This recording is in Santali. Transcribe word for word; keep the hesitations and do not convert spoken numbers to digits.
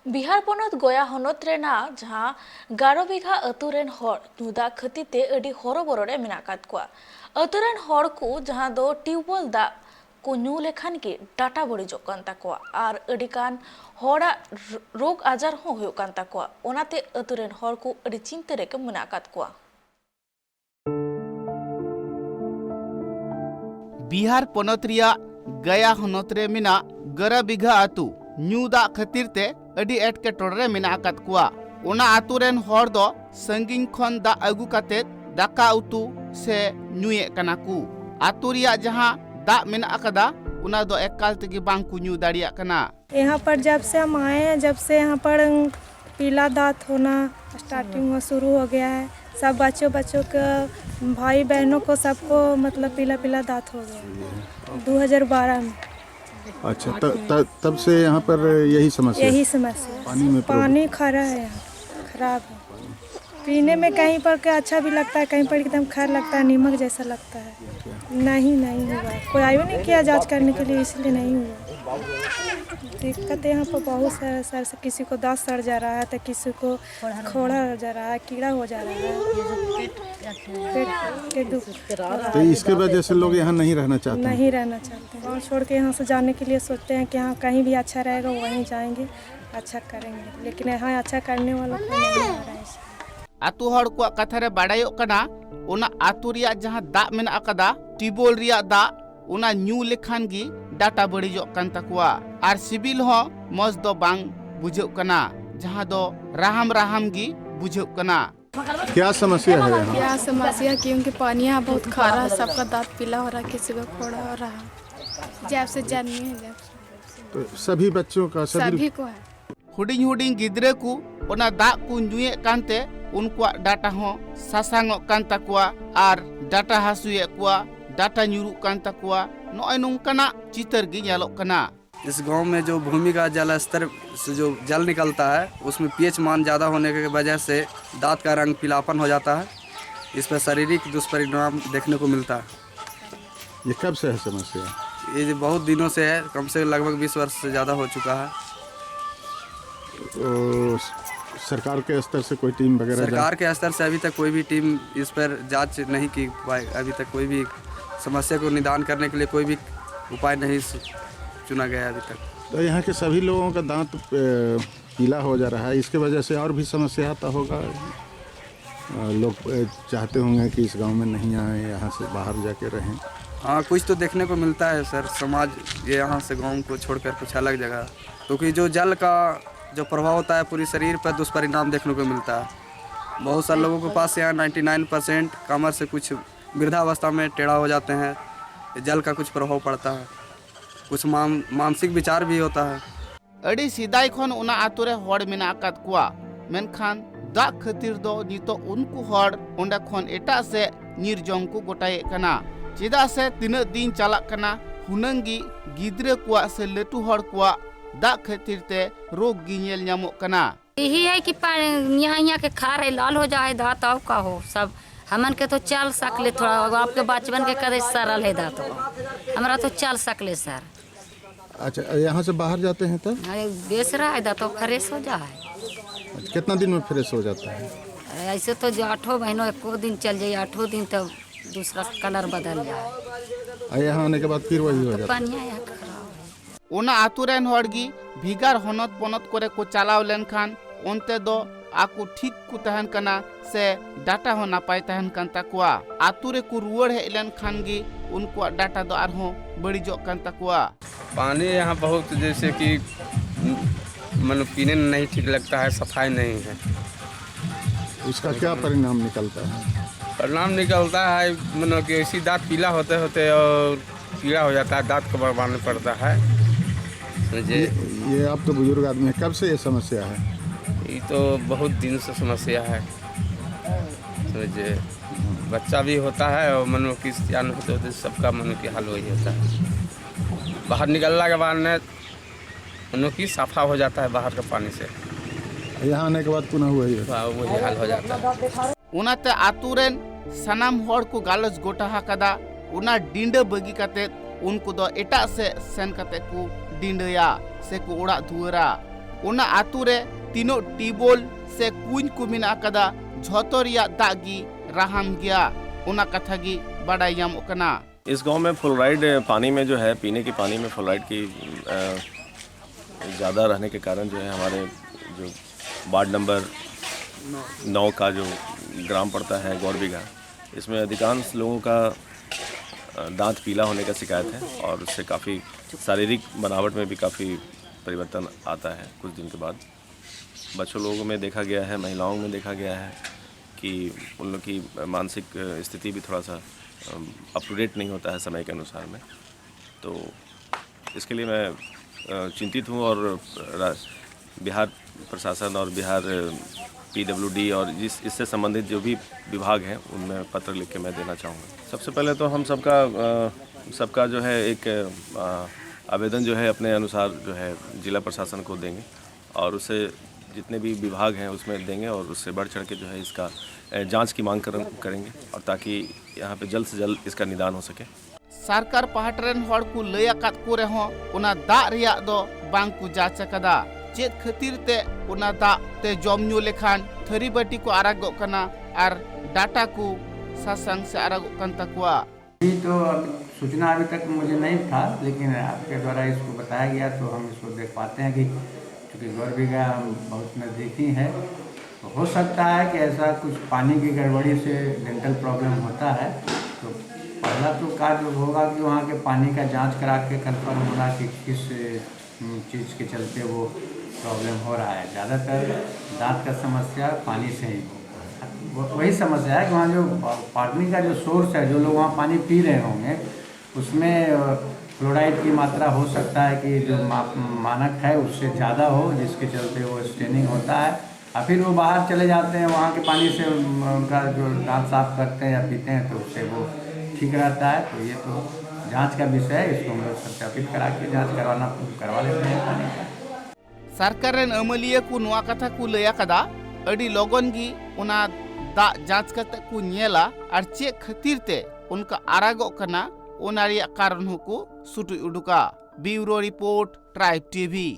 ᱵᱤᱦᱟᱨ ᱯᱚᱱᱚᱛ ᱜᱚᱭᱟ ᱦᱚᱱᱚᱛ ᱨᱮᱱᱟᱜ ᱡᱟᱦᱟᱸ ᱜᱟᱨᱚ ᱵᱤᱜᱷᱟ ᱟᱹᱛᱩ ᱨᱮᱱ ᱦᱚᱲ ᱧᱩ ᱫᱟᱜ ᱠᱷᱟᱹᱛᱤᱨ ᱛᱮ ᱟᱹᱰᱤ ᱦᱚᱨᱚᱵᱚᱨᱚ ᱨᱮ ᱢᱮᱱᱟᱜ ᱟᱠᱟᱫ ᱠᱚᱣᱟ᱾ ᱟᱹᱛᱩ ᱨᱮᱱ ᱦᱚᱲ ᱠᱚ ᱡᱟᱦᱟᱸ ᱫᱚ ᱴᱤᱭᱩᱵᱚᱞ ᱫᱟᱜ ᱠᱚ ᱧᱩ ᱞᱮᱠᱷᱟᱱ ᱜᱮ ᱰᱟᱴᱟ ᱵᱟᱹᱲᱤᱡᱚᱜ ᱠᱟᱱ ᱛᱟᱠᱚᱣᱟ ᱟᱨ ᱟᱹᱰᱤ ᱜᱟᱱ ᱦᱚᱲᱟᱜ ᱨ-, ᱨᱳᱜᱽ ᱟᱡᱟᱨ ᱦᱚᱸ ᱦᱩᱭᱩᱜ ᱠᱟᱱ ᱛᱟᱠᱚᱣᱟ᱾ ᱚᱱᱟᱛᱮ ᱟᱹᱛᱩ ᱨᱮᱱ ᱦᱚᱲ ᱠᱚ ᱟᱹᱰᱤ ᱪᱤᱱᱛᱟᱹ ᱨᱮᱜᱮ ᱢᱮᱱᱟᱜ ᱟᱠᱟᱫ ᱠᱚᱣᱟ᱾ ᱵᱤᱦᱟᱨ ᱯᱚᱱᱚᱛ ᱨᱮᱭᱟᱜ ᱜᱟᱭᱟ ᱦᱚᱱᱚᱛ ᱨᱮ ᱢᱮᱱᱟᱜ ᱜᱟᱨᱟ ᱵᱤᱜᱷᱟ ᱟᱹᱛᱩ ᱧᱩ ᱫᱟᱜ ᱠᱷᱟᱹᱛᱤᱨ ᱛᱮ ᱟᱹᱰᱤ ᱮᱴᱠᱮᱴᱚᱬᱮ ᱨᱮ ᱢᱮᱱᱟᱜ ᱟᱠᱟᱫ ᱠᱚᱣᱟ᱾ ᱚᱱᱟ ᱟᱹᱛᱩ ᱨᱮᱱ ᱦᱚᱲ ᱫᱚ ᱥᱟᱺᱜᱤᱧ ᱠᱷᱚᱱ ᱫᱟᱜ ᱟᱹᱜᱩ ᱠᱟᱛᱮ ᱫᱟᱠᱟ ᱩᱛᱩ ᱥᱮ ᱧᱩᱭᱮᱫ ᱠᱟᱱᱟ ᱠᱚ᱾ ᱟᱹᱛᱩ ᱨᱮᱭᱟᱜ ᱡᱟᱦᱟᱸ ᱫᱟᱜ ᱢᱮᱱᱟᱜ ᱟᱠᱟᱫᱟ, ᱚᱱᱟ ᱫᱚ ᱮᱠᱟᱞ ᱛᱮᱜᱮ ᱵᱟᱝ ᱠᱚ ᱧᱩ ᱫᱟᱲᱮᱭᱟᱜ ᱠᱟᱱᱟ᱾ यहाँ पर जब से हम आए हैं, जब से यहाँ पर पीला दांत होना स्टार्टिंग में शुरू हो गया है। सब बच्चों बच्चों को, भाई बहनों को, सबको मतलब पीला पीला दांत हो गया है दो हज़ार बारह में। अच्छा, त, त, तब से यहाँ पर यही समस्या है? यही समस्या है। पानी में प्रॉब्लम? पानी खारा है यहाँ, खराब है। पीने में कहीं पर के अच्छा भी लगता है, कहीं पर एकदम खार लगता है, नमक जैसा लगता है। नहीं, नहीं हुआ, कोई आयो नहीं किया जांच करने के लिए, इसलिए नहीं हुआ। दिक्कत यहाँ पर बहुत सारा सर से, किसी को दांत सड़ जा रहा है तो किसी को खोड़ा हो जा रहा है, कीड़ा हो जा रहा है, पेट के दुख। तो इसके वजह से लोग यहाँ नहीं रहना चाहते हैं? नहीं रहना चाहते हैं। गाँव छोड़ के यहाँ से जाने के लिए सोचते हैं कि हाँ, कहीं भी अच्छा रहेगा, वहीं जाएंगे, अच्छा करेंगे, लेकिन यहाँ अच्छा करने वाला कोई नहीं आ रहा है। ᱟᱛᱳ ᱦᱚᱲ ᱠᱚᱣᱟᱜ ᱠᱟᱛᱷᱟ ᱨᱮ ᱵᱟᱰᱟᱭᱚᱜ ᱠᱟᱱᱟ, ᱚᱱᱟ ᱟᱛᱳ ᱨᱮᱭᱟᱜ ᱡᱟᱦᱟᱸ ᱫᱟᱜ ᱢᱮᱱᱟᱜ ᱟᱠᱟᱫᱟ, ᱴᱤᱭᱩᱵᱚᱞ ᱨᱮᱭᱟᱜ ᱫᱟᱜ, ᱚᱱᱟ ᱧᱩ ᱞᱮᱠᱷᱟᱱ ᱜᱮ ᱰᱟᱴᱟ ᱵᱟᱹᱲᱤᱡᱚᱜ ᱠᱟᱱ ᱛᱟᱠᱚᱣᱟ ᱟᱨ ᱥᱤᱵᱤᱞ ᱦᱚᱸ ᱢᱚᱡᱽ ᱫᱚ ᱵᱟᱝ ᱵᱩᱡᱷᱟᱹᱜ ᱠᱟᱱᱟ, ᱡᱟᱦᱟᱸ ᱫᱚ ᱨᱟᱦᱟᱢ ᱨᱟᱦᱟᱢ ᱜᱮ ᱵᱩᱡᱷᱟᱹᱜ ᱠᱟᱱᱟ᱾ क्या समस्या है यहाँ? क्या समस्या, क्योंकि पानी यहाँ बहुत खारा है, सबका दांत पीला हो रहा है, किसी को फोड़ा हो रहा है, जब से जन्मे हैं जब से। तो सभी बच्चों का, सभी सभी को है। ᱦᱩᱰᱤᱧ ᱦᱩᱰᱤᱧ ᱜᱤᱫᱽᱨᱟᱹ ᱠᱚ ᱚᱱᱟ ᱫᱟᱜ ᱠᱚ ᱧᱩᱭᱮᱫ ᱠᱟᱱᱛᱮ ᱩᱱᱠᱩᱣᱟᱜ ᱰᱟᱴᱟ ᱦᱚᱸ ᱥᱟᱥᱟᱝᱚᱜ ᱠᱟᱱ ᱛᱟᱠᱚᱣᱟ ᱟᱨ ᱰᱟᱴᱟ ᱦᱟᱹᱥᱩᱭᱮᱫ ᱠᱚᱣᱟ, ᱰᱟᱴᱟ ᱧᱩᱨᱩᱜ ᱠᱟᱱ ᱛᱟᱠᱚᱣᱟ᱾ ᱱᱚᱜᱼᱚᱭ ᱱᱚᱝᱠᱟᱱᱟᱜ ᱪᱤᱛᱟᱹᱨ ᱜᱮ ᱧᱮᱞᱚᱜ ᱠᱟᱱᱟ᱾ इस गांव में जो भूमि का जल स्तर से जो जल निकलता है, उसमें पीएच मान ज़्यादा होने की वजह से दांत का रंग पीलापन हो जाता है। इस पर शारीरिक दुष्परिणाम देखने को मिलता है। ये कब से है समस्या? ये जो बहुत दिनों से है, कम से कम लगभग बीस वर्ष से ज़्यादा हो चुका है। तो सरकार के स्तर से कोई टीम वगैरह जा- सरकार के स्तर से अभी तक कोई भी टीम इस पर जांच नहीं की पाए। अभी तक कोई भी समस्या को निदान करने के लिए कोई भी उपाय नहीं सु- चुना गया अभी तक। तो यहाँ के सभी लोगों का दांत अ, पीला हो जा रहा है, इसके वजह से और भी समस्या आता होगा। अ, लोग अ, चाहते होंगे कि इस गांव में नहीं आए, यहाँ से बाहर जाके रहें। हाँ, कुछ तो देखने को मिलता है सर, समाज ये यहाँ से गांव को छोड़कर कुछ अलग जगह, क्योंकि जो जल का जो प्रभाव होता है पूरी शरीर पर दुष्परिणाम देखने को मिलता है। बहुत सारे लोगों के पास यहाँ नाइन्टी नाइन परसेंट कमर से कुछ वृद्धावस्था में टेढ़ा हो जाते हैं, जल का कुछ प्रभाव पड़ता है, कुछ मान मानसिक विचार भी होता है। ᱟᱹᱰᱤ ᱥᱮᱫᱟᱭ ᱠᱷᱚᱱ ᱚᱱᱟ ᱟᱛᱳ ᱨᱮ ᱦᱚᱲ ᱢᱮᱱᱟᱜ ᱟᱠᱟᱫ ᱠᱚᱣᱟ, ᱢᱮᱱᱠᱷᱟᱱ ᱫᱟᱜ ᱠᱷᱟᱹᱛᱤᱨ ᱫᱚ ᱱᱤᱛᱚᱜ ᱩᱱᱠᱩ ᱦᱚᱲ ᱚᱸᱰᱮ ᱠᱷᱚᱱ ᱮᱴᱟᱜ ᱥᱮᱫ ᱧᱤᱨ ᱡᱚᱝ ᱠᱚ ᱜᱚᱴᱟᱭᱮᱫ ᱠᱟᱱᱟ᱾ ᱪᱮᱫᱟᱜ ᱥᱮ ᱛᱤᱱᱟᱹᱜ ᱫᱤᱱ ᱪᱟᱞᱟᱜ ᱠᱟᱱᱟ, ᱦᱩᱱᱟᱹᱝ ᱜᱮ ᱜᱤᱫᱽᱨᱟᱹ ᱠᱚᱣᱟᱜ ᱥᱮ ᱞᱟᱹᱴᱩ ᱦᱚᱲ ᱠᱚᱣᱟᱜ ᱫᱟᱜ ᱠᱷᱟᱹᱛᱤᱨ ᱛᱮ ᱨᱳᱜᱽ ᱜᱮ ᱧᱮᱞ ᱧᱟᱢᱚᱜ ᱠᱟᱱᱟ᱾ यही है कि पा- यहाँ यहाँ के खा रहे, लाल हो जाए दांत, और का हो सब। हमन के तो चल सकले थोड़ा, अब आपके बचपन के कदे सरल है दांत, हमरा तो चल सकले सर। अच्छा, यहाँ से बाहर जाते हैं तब? अरे, बेच रहा है दांत, फ्रेश हो जा है। अच्छा, कितना दिन में फ्रेश हो जाता है? अरे, ऐसे तो जो आठों महीनों एको दिन चल जाए, आठों दिन तो दूसरा कलर बदल जाए। और यहाँ आने के बाद फिर वही हो जाता है? पानी आया खराब है। ᱚᱱᱟ ᱟᱛᱳ ᱨᱮᱱ ᱦᱚᱲ ᱜᱮ ᱵᱷᱮᱜᱟᱨ ᱦᱚᱱᱚᱛ ᱯᱚᱱᱚᱛ ᱠᱚᱨᱮ ᱠᱚ ᱪᱟᱞᱟᱣ ᱞᱮᱱᱠᱷᱟᱱ ᱚᱱᱛᱮ ᱫᱚ ᱟᱠᱚ ᱴᱷᱤᱠ ᱠᱚ ᱛᱟᱦᱮᱱ ᱠᱟᱱᱟ ᱥᱮ ᱰᱟᱴᱟ ᱦᱚᱸ ᱱᱟᱯᱟᱭ ᱛᱟᱦᱮᱱ ᱠᱟᱱ ᱛᱟᱠᱚᱣᱟ᱾ ᱟᱛᱳ ᱨᱮᱠᱚ ᱨᱩᱣᱟᱹᱲ ᱦᱮᱡ ᱞᱮᱱᱠᱷᱟᱱ ᱜᱮ ᱩᱱᱠᱩᱣᱟᱜ ᱰᱟᱴᱟ ᱫᱚ ᱟᱨᱦᱚᱸ ᱵᱟᱹᱲᱤᱡᱚᱜ ᱠᱟᱱ ᱛᱟᱠᱚᱣᱟ᱾ पानी यहाँ बहुत, जैसे कि मतलब, पीने में नहीं ठीक लगता है, सफाई नहीं है। उसका क्या परिणाम निकलता है? परिणाम निकलता है, मतलब कि ऐसी दांत पीला होते होते और पीला हो जाता है, दांत को बरबारना पड़ता है। समझे? ये, ये आप तो बुजुर्ग आदमी है, कब से ये समस्या है? ये तो बहुत दिन से समस्या है। समझे? बच्चा भी होता है और मनो कि सियान होते होते सबका मनो कि हाल वही होता है। बाहर निकलने के बाद में मनो कि साफा हो जाता है बाहर के पानी से। यहाँ आने के बाद पुनः वही होता है। हाँ, वही हाल हो जाता है। ᱚᱱᱟᱛᱮ ᱟᱛᱳ ᱨᱮᱱ ᱥᱟᱱᱟᱢ ᱦᱚᱲ ᱠᱚ ᱜᱟᱞᱚᱪ ᱜᱚᱴᱟ ᱟᱠᱟᱫᱟ, ᱚᱱᱟ ᱰᱤᱸᱰᱟᱹ ᱵᱟᱹᱜᱤ ᱠᱟᱛᱮ ᱩᱱᱠᱩ ᱫᱚ ᱮᱴᱟᱜ ᱥᱮᱫ ᱥᱮᱱ ᱠᱟᱛᱮ ᱠᱚ ᱰᱤᱸᱰᱟᱹᱭᱟ ᱥᱮ ᱠᱚ ᱚᱲᱟᱜ ᱫᱩᱣᱟᱹᱨᱟ᱾ ᱚᱱᱟ ᱟᱛᱳ ᱨᱮ ᱛᱤᱱᱟᱹᱜ ᱴᱤᱭᱩᱵᱚᱞ ᱥᱮ ᱠᱩᱧ ᱠᱚ ᱢᱮᱱᱟᱜ ᱟᱠᱟᱫᱟ, ᱡᱷᱚᱛᱚ ᱨᱮᱭᱟᱜ ᱫᱟᱜ ᱜᱮ ᱨᱟᱦᱟᱢ ᱜᱮᱭᱟ, ᱚᱱᱟ ᱠᱟᱛᱷᱟ ᱜᱮ ᱵᱟᱰᱟᱭ ᱧᱟᱢᱚᱜ ᱠᱟᱱᱟ᱾ इस गांव में फ्लोराइड पानी में जो है, पीने के पानी में फ्लोराइड की ज़्यादा रहने के कारण जो है, हमारे जो वार्ड नंबर नौ का जो ग्राम पड़ता है गौरबीघा, इसमें अधिकांश लोगों का दांत पीला होने का शिकायत है और उससे काफ़ी शारीरिक बनावट में भी काफ़ी परिवर्तन आता है कुछ दिन के बाद। बच्चों लोगों में देखा गया है, महिलाओं में देखा गया है कि उन लोग की मानसिक स्थिति भी थोड़ा सा अप टू डेट नहीं होता है समय के अनुसार में। तो इसके लिए मैं चिंतित हूँ और बिहार प्रशासन और बिहार पीडब्ल्यूडी और जिस इससे संबंधित जो भी विभाग हैं, उनमें पत्र लिख के मैं देना चाहूँगा। सबसे पहले तो हम सबका सबका जो है एक आवेदन जो है अपने अनुसार जो है जिला प्रशासन को देंगे और उससे जितने भी विभाग हैं उसमें देंगे और उससे बढ़ चढ़ के जो है इसका जांच की मांग करेंगे और ताकि यहाँ पे जल्द से जल्द इसका निदान हो सके। ᱥᱚᱨᱠᱟᱨ ᱯᱟᱦᱴᱟ ᱨᱮᱱ ᱦᱚᱲ ᱠᱚ ᱞᱟᱹᱭ ᱟᱠᱟᱫ ᱠᱚ ᱨᱮᱦᱚᱸ, ᱚᱱᱟ ᱫᱟᱜ ᱨᱮᱭᱟᱜ ᱫᱚ ᱵᱟᱝ ᱠᱚ ᱡᱟᱸᱪ ᱟᱠᱟᱫᱟ᱾ ᱪᱮᱫ ᱠᱷᱟᱹᱛᱤᱨ ᱛᱮ ᱚᱱᱟ ᱫᱟᱜ ᱛᱮ ᱡᱚᱢ ᱧᱩ ᱞᱮᱠᱷᱟᱱ ᱛᱷᱟᱹᱨᱤ ᱵᱟᱹᱴᱤ ᱠᱚ ᱟᱨᱟᱜᱚᱜ ᱠᱟᱱᱟ ᱟᱨ ᱰᱟᱴᱟ ᱠᱚ ᱥᱟᱥᱟᱝ ᱥᱮ ᱟᱨᱟᱜᱚᱜ ᱠᱟᱱ ᱛᱟᱠᱚᱣᱟ᱾ अभी तो सूचना अभी तक मुझे नहीं था, लेकिन आपके द्वारा इसको बताया गया तो हम इसको देख पाते हैं कि चूँकि गौरबीघा हम बहुत नज़दीकी है, तो हो सकता है कि ऐसा कुछ पानी की गड़बड़ी से डेंटल प्रॉब्लम होता है। तो पहला तो कार्य होगा कि वहाँ के पानी का जांच करा के कन्फर्म होना कि किस चीज़ के चलते वो प्रॉब्लम हो रहा है। ज़्यादातर दांत का समस्या पानी से ही होता है। वही समस्या है कि वहाँ जो पानी का जो सोर्स है, जो लोग वहाँ पानी पी रहे होंगे, उसमें फ्लोराइड की मात्रा हो सकता है कि जो मानक है उससे ज़्यादा हो, जिसके चलते वो स्टेनिंग होता है। और फिर वो बाहर चले जाते हैं, वहाँ के पानी से उनका जो दांत साफ करते हैं या पीते हैं, तो उससे वो ठीक रहता है। तो ये तो जांच का विषय है, इसको हम लोग सत्यापित करा के जांच करवाना करवा लेते हैं पानी का। ᱥᱚᱨᱠᱟᱨ ᱨᱮᱱ ᱟᱹᱢᱟᱹᱞᱤᱭᱟᱹ ᱠᱚ ᱱᱚᱣᱟ ᱠᱟᱛᱷᱟ ᱠᱚ ᱞᱟᱹᱭ ᱟᱠᱟᱫᱟ, ᱟᱹᱰᱤ ᱞᱚᱜᱚᱱ ᱜᱮ ᱚᱱᱟ ᱫᱟᱜ ᱡᱟᱸᱪ ᱠᱟᱛᱮ ᱠᱚ ᱧᱮᱞᱟ ᱟᱨ ᱪᱮᱫ ᱠᱷᱟᱹᱛᱤᱨ ᱛᱮ ᱚᱱᱠᱟ ᱟᱨᱟᱜᱚᱜ ᱠᱟᱱᱟ, ᱚᱱᱟ ᱨᱮᱭᱟᱜ ᱠᱟᱨᱚᱱ ᱦᱚᱸᱠᱚ ᱥᱩᱴᱩᱡ ᱩᱰᱩᱠᱟ᱾ ᱵᱤᱭᱩᱨᱳ ᱨᱤᱯᱳᱨᱴ, ᱴᱨᱟᱭᱤᱵᱽ ᱴᱤᱵᱷᱤ᱾